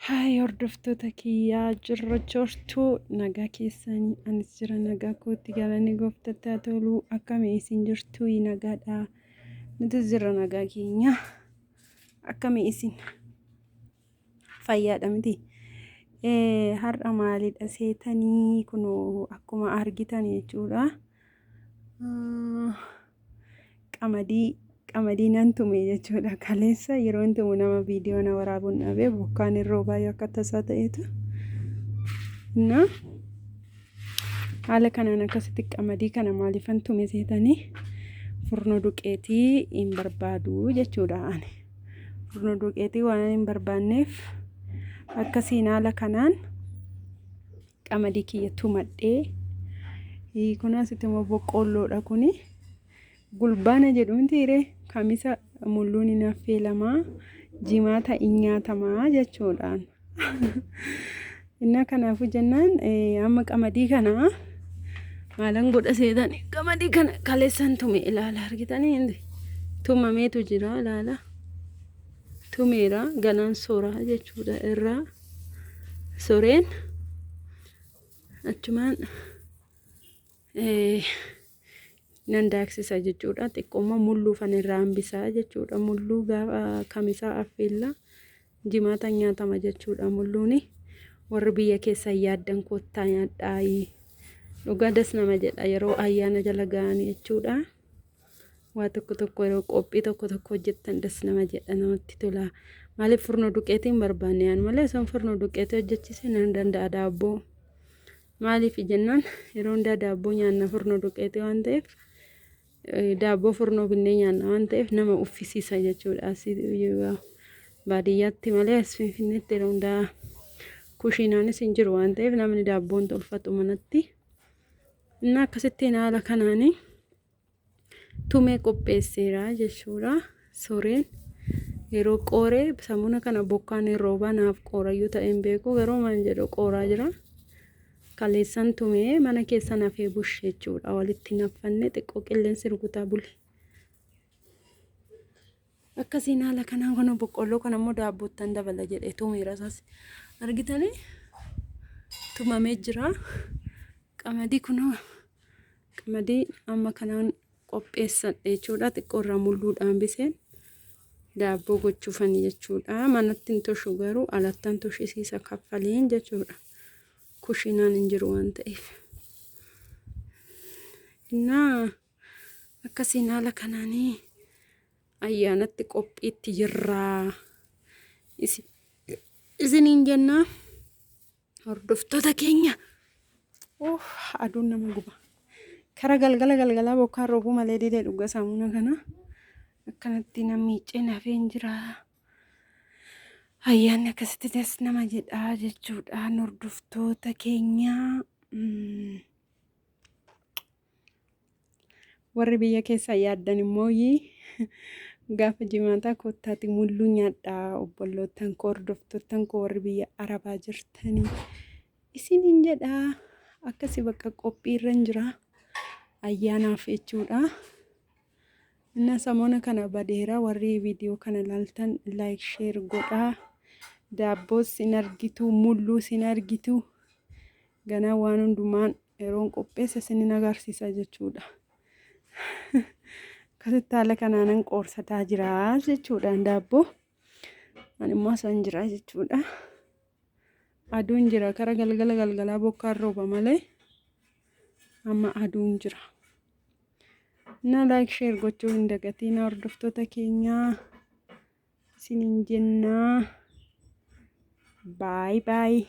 Haay hordoftoota kiyyaa jirra jirtu nagaa keessanii anis jira nagaa kootti galanni gooftatti haa tolu akkami isin jirtu nagaadha nutis jirra nagaa keenya akkami isin fayyaadha miti har'a maalidha seetanii kunoo akkuma argitan jechuudha. Qamadii qamadii nan tume jechuudha. Kaleessa yeroo hin tumu nama viidiyoo na waraabuun dhabee bokkaan hin roobaa yoo akka tasaa ta'eetu. Na haala kanaan akkasitti qamadii kana maaliifan tume seetanii furnoo duqeetii hin barbaadu jechuudha ani. Furnoo duqeetii waan hin barbaanneef akkasiin haala kanaan qamadii kiyya tumadhee kun asitti immoo boqqoolloodha kuni gulbaana jedhu mitiire kamisa mulluun hin affeelamaa jimaata hin nyaatamaa jechuudhaan. Innaa kanaafuu jennaan amma qamadii kana maalan godha seetan qamadii kana kaleessan tume ilaala argitanii tumameetu jira ilaala tumeera ganaan soraa jechuudha irraa soreen achumaan nan daaksisa jechuudha. Xiqqooma mulluu fan irraa hambisaa jechuudha. Mulluu gaafa kamisaa affeella jimaata nyaatama jechuudha mulluuni. Warri biyya keessaa yaaddan koottaa nyaadhaayi. Dhugaa das nama jedha yeroo ayyaana jala ga'anii jechuudha. Waa tokko tokko yeroo qophii tokko tokko hojjettan das nama jedha namatti tola. Maaliif furnoo duqeetii hin barbaanne yaan malee osoo furnoo duqeetii hojjechiise nan danda'a daabboo. Maaliif jennaan yeroo hundaa daabboo nyaanna furnoo duqeetii waan ta'eef daabboo furnoo binnee nyaanna waan ta'eef nama uffisiisa jechuudha. Asii baadiyyaatti malee as Finfinneetti yeroo hundaa kushiinaanis hin jiru waan ta'eef namni daabboon tolfatu manatti. Inni akkasittiin haala kanaanii tumee qopheesseera jechuudha. Soreen yeroo qooree samuna kana bokkaan hin roobaa naaf qoorayyuu ta'e hin beeku garuu maal jedhu qooraa jira. Kaleessan tumee mana keessa nafee bush jechuudha. Walitti naffanne xiqqoo qilleensi rukutaa bule. Akkasiin haala kanaan kun boqqolloo kana immoo daabboottan dabala jedhee tumeera isaas argitanii tumamee jira. Qamadii kunoo qamadii amma kanaan qopheessadhe jechuudha. Xiqqoo irraa mulluudhaan biseen daabboo gochuufani jechuudha. Manatti hin toshu garuu alattan toshisiisa kaffaleen jechuudha. Kushiinaan hin jiru waan ta'eef. Innaa akkasiin haala kanaanii ayyaanatti qophiitti jirraa. Isiniin jennaa. Hordoftoota keenya. Uff, aduun nama guba. Kara galgala galgalaa bokkaan roobuu malee didee dhuga saamuna kana. Akkanatti na miicee nafee hin jira. Ayyaanni akkasitti das nama jedha jechuudha. Hordoftoota keenya. Warri biyya keessaa yaaddan immoo gaafa jimaataa koottaati mulluu nyaadhaa obbolloottan koo hordoftoottan koo warri biyya arabaa jirtanii isiniin jedha akkasi bakka qophiirra hin jira ayyaanaaf jechuudha. Inna samoona kana badeera warri viidiyoo kana ilaaltan like share godhaa. Daabboos sin argitu mulluu sin argitu ganaa waan hundumaan yeroon qopheesse isinin agarsiisa jechuudha. Akkasitti haala kanaanan qoorsataa jira jechuudha daabboo. Ani immoo asan jira jechuudha. Aduun jira kara galgala galgalaa bokkaan rooba malee amma aduun jira. Na like share gochuu hin dagatiin hordoftoota keenyaa isinin jennaa. Baay baay.